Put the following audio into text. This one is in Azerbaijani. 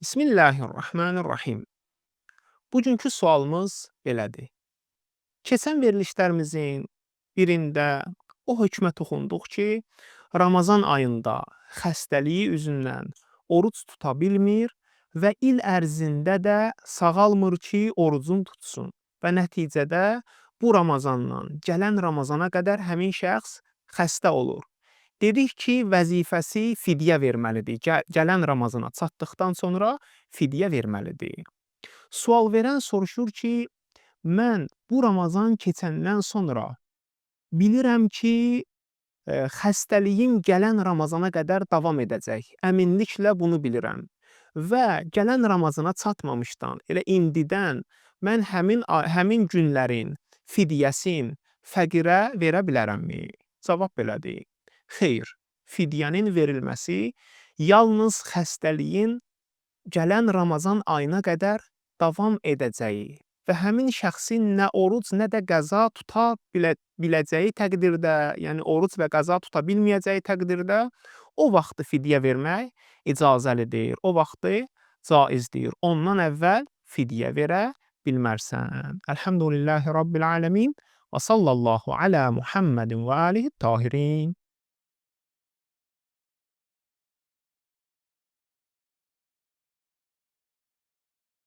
Bismillahirrahmanirrahim. Bugünkü sualımız belədir. Keçən verilişlərimizin birində o hökmə toxunduq ki, Ramazan ayında xəstəliyi üzündən oruc tuta bilmir və il ərzində də sağalmır ki, orucun tutsun. Və nəticədə bu Ramazandan gələn Ramazana qədər həmin şəxs xəstə olur. Dedik ki, vəzifəsi fidyə verməlidir. Gələn Ramazana çatdıqdan sonra fidyə verməlidir. Sual verən soruşur ki, mən bu Ramazan keçəndən sonra bilirəm ki, xəstəliyim gələn Ramazana qədər davam edəcək. Əminliklə bunu bilirəm. Və gələn Ramazana çatmamışdan, elə indidən mən həmin günlərin fidyəsini fəqirə verə bilərəmmi? Cavab belədir. Xeyr, fidyənin verilməsi yalnız xəstəliyin gələn Ramazan ayına qədər davam edəcəyi və həmin şəxsin nə oruc, nə də qəza tuta biləcəyi təqdirdə, yəni oruc və qəza tuta bilməyəcəyi təqdirdə o vaxtı fidyə vermək icazəlidir. O vaxtı caizdir. Ondan əvvəl fidyə verə bilmərsən. Elhamdülillahi Rabbil aləmin və sallallahu alə Muhammedin və alihi tahirin.